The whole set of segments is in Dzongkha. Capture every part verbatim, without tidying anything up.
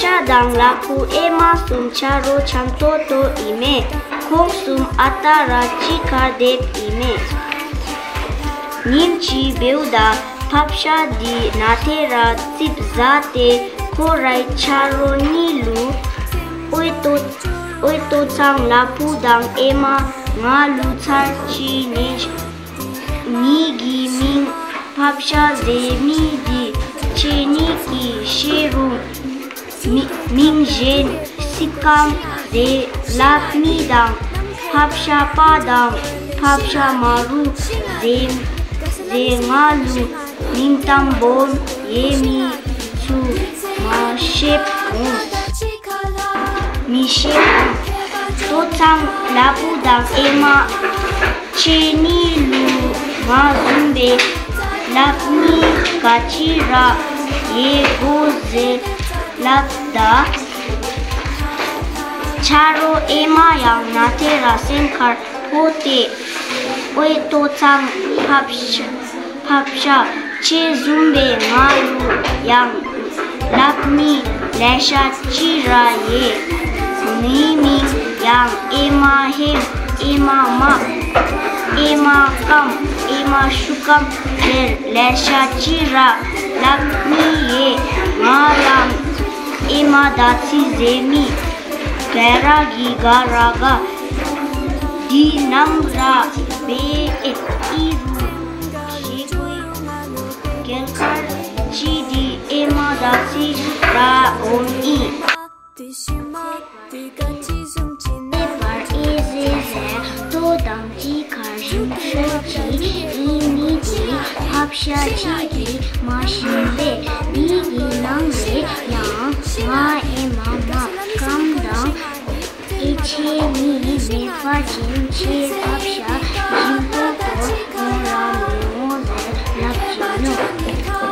ཕྱག་དང་ལ་ཕུག་ཨེ་མ་གསུམ་ཆ་རོགས་འཆམ་ཏོག་ཏོ་ཨིན་མས། ཁོང་གསུམ་ཨ་རྟག་ར་གཅིག་ཁར་སྡོདཔ་ཨིན་མས། ཉིནམ་ཅིག་འབདཝ་ད་ཕགཔ་ཤ་འདི་ནཱ་ཏེ་ར་རྩིགཔ་ཟ་སྟེ་ཁོ་རའི་ཆ་རོགས་གཉིས་ལུ་ཨོའི་ཏོ་ཨོའི་ཏོ་ཚང་ལ་ཕུག་དང་ཨེ་མ་ང་ལུ་ཚར་གཅིག་ཉན་ཤིག། ངེ་གི་མིང་ཕགཔ་ཤ་ཟེར་མི་འདི་ཁྱེད་གཉིས་ཀྱིས་ཤེས་རུང་མི་མིང་གཞན་སི་ཀམ་ཟེར་སླབ་མི་དང་ཕགཔ་ཤ་པ་དང་ཕགཔ་ཤ་མ་རུ་ཟེར་ཟེར་ང་ལུ་མིང་གཏམ་སྦོམ་ཡོད་མི་ཚུ་མ་ཤེསཔ་འོང་། མི་ཤེསཔ་འོང་། ཏོ་ཚང་ལ་ཕུག་དང་ཨེ་མ་ཁྱེད་གཉིས་ལུ་ང་བཟུམ་སྦེ་སླབ་མི་ག་ཅི་ར་ཡོད་གོ་ཟེར་སླབ་ད་ཆ་རོགས་ཨེ་མ་ཡང་ནཱ་ཏེ་ར་སེམས་ཁར་ཕོག་སྟེ་ཨོའི་ཏོ་ཚང་ཕགཔ་ཤ་ཕགཔ་ཤ་ཁྱེད་བཟུམ་སྦེ་ང་ལུ་ཡང་སླབ་མི་ལེ་ཤ་ཅིག་ར་ཡོད། ངེའི་མིང་ཡང་ཨེ་མ་ཧེམ་ཨེ་མ་དམརཔོ་ཨེ་མ་སྐམ་ཨེ་མ་ཤུ་སྐམ་ཟེར་ལེ་ཤ་ཅིག་ར་སླབ་མི་ཡོད། ང་ཡང་ཨེ་མ་ཟླ་ཚེས་ཟེར་མི་ག་ར་གིས་ག་ར་ག་འདི་ནམ་ར་འབད་ཨེ་ཨིན་རུང་ཤེས་དགོ། རྒྱལ་ཁབ་ཅིག་འདི་ཨེ་མ་ཟླ་ཚེས་ར་འོང་ཨིན། ཚེས་པར་ཨེ་ཟེར་ཟེར་ལྟོ་དང་གཅིག་ཁར་ཞུམ་ཤོས་ཅིག་ཨིན་མི་འདི་ཕགཔ་ཤ་གཅིག་གིས་མ་ཤེས་པས། འདི་གི་ནང་ལས་ཡང་ང་ཨེ་མ་དམརཔོ་སྐམ་དང་ཨེ་ཁྱེད་གཉིས་མེད་པ་ཅིན་ཁྱེད་ཕགཔ་ཤ་ཞིམ་ཏོག་ཏོ་འོང་ར་མི་འོང་ཟེར་སླབ་ཅི་ནུག།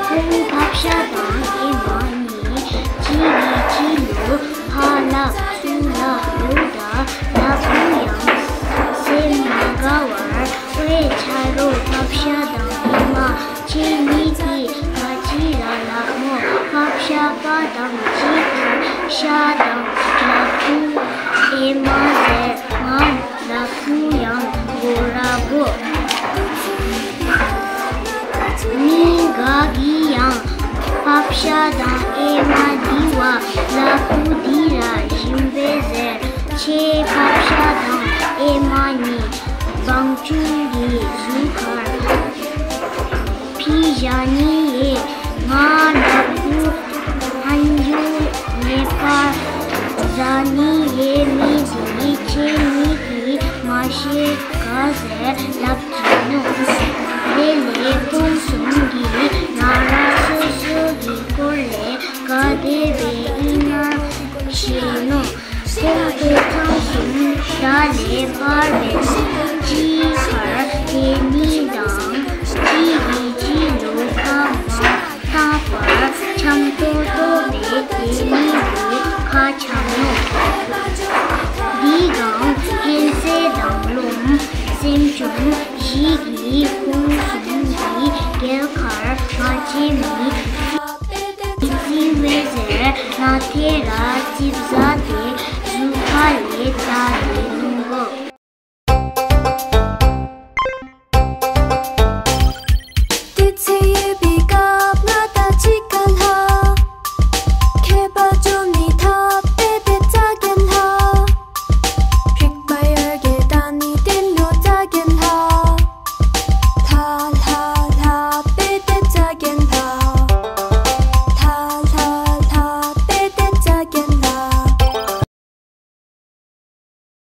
ཁོང་ཕགཔ་ཤ་དང་ཨེ་མ་གཉིས་གཅིག་གིས་གཅིག་ལུ་ཕར་སླབ་ཚུར་སླབ་ཡོདཔ་ད་ལ་ཕུག་ཡང་སེམས་མ་དགའ་བར་ཨོའི་ཆ་རོགས་ཕགཔ་ཤ་དང་ཨེ་མ་ཁྱེད་གཉིས་ཀྱིས་ག་ཅི་ར་སླབ་སྨོ། ཕགཔ་ཤ་པ་དང་གཅིག་ཁར་ཤ་དང་ལ་ཕུག་ཨེ་མ་ཟེར་ང་ལ་ཕུག་ཡང་དགོ་ར་དགོ། མི་ག་གིས་ཡང་ཕགཔ་ཤ་དང་ཨེ་མ་འདི་བ་ལ་ཕུག་འདི་ར་ཞིམ་པས་ཟེར་ཁྱེད་ཕགཔ་ཤ་དང་ཨེ་མ་གཉིས་བང་ཆུང་གི་གཟུགས་ཁར་ཕུད་བཞག་ནི་ཡོད། ང་ལ་ཕུག་ཧན་ཡུ་ནེ་པར་ཟ་ནི་ཡོད་མི་འདི་ཁྱེད་གཉིས་ཀྱིས་མ་ཤེས་ག་ཟེར་སླབ་ཅི་ནུག། དེ་ལས་ཁོང་གསུམ་གྱིས་ང་ར་སོ་སོ་གི་སྐོར་ལས་ག་དེ་སྦེ་ཨིན་ན་ཤེས་ནུག། ཁོང་ཏོ་ཚང་གསུམ་ད་ལས་ཕར་སྦེ་གཅིག་ཁར་སྡོད་ནི་དང་གཅིག་གིས་གཅིག་ལུ་ཁ་མ་བཏང་བར་འཆམ་ཏོག་ཏོ་སྦེ་སྡོད་ནི་ལུ་ཁ་འཆམ་ནུག། དེ་སྒང་ཧེང་སེ་དང་རློམ་སེམས་བྱུང་བཞི་གིས་ཁོང་གསུམ་གྱི་རྒྱལ་ཁར་མ་བྱོན་མི་རྩིས་མེད་ཟེར་ནཱ་ཏེ་ར་རྩིགཔ་ཟ་སྟེ་གཟུགས་ཁ་ལས་བལྟ་